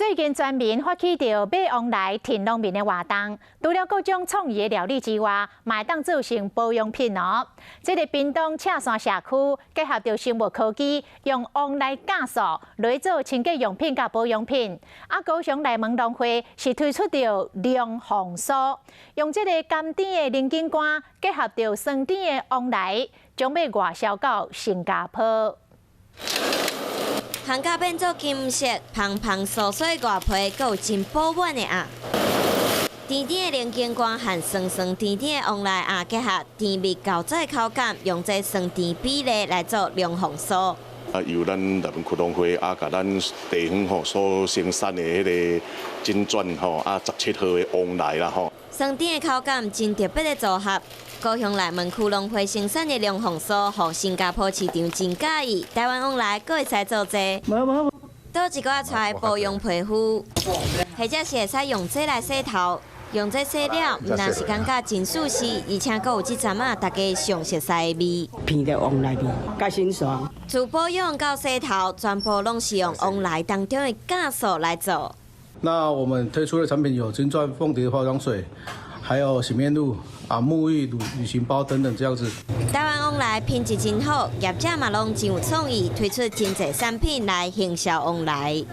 最近全民發起著買旺來挺農民的活動，除了各種創意的料理之外，嘛會當做成保養品哦。這个屏東赤山社區結合著生物科技，用黃梨酵素來做清潔用品佮保養品。啊，高雄內門農會是推出著龍鳳酥，用這个甘甜的龍井乾結合著酸甜的黃梨，將欲外銷到新加坡。烘甲變做金色，芳芳酥脆外皮，閣有真飽滿的餡。甜甜的龍井乾和酸酸甜甜的黃梨餡結合，甜蜜厚載口感，用這酸甜比例來做龍鳳酥。啊，由咱內門區農會啊，共咱地方吼所生產的彼个金鑽吼啊，17號的黃梨啦吼。酸甜的口感真特別的組合。高雄內門區農會生產的龍鳳酥，予新加坡市場真佮意。台灣黃梨閣會使做這個，倒一寡出來保養皮膚，或者是會使用這來洗頭，用這洗了，毋但是感覺真舒適，而且閣有這陣仔大家上熟悉的味。鼻著黃梨味，較清爽。自保養到洗頭，全部攏是用黃梨當中的酵素來做。那我們推出的產品有金鑽鳳蝶化妝水，還有洗面露、啊沐浴乳、旅行包等等這樣子。台灣黃梨品質真好，業者嘛攏真有創意，推出真濟產品來行銷黃梨。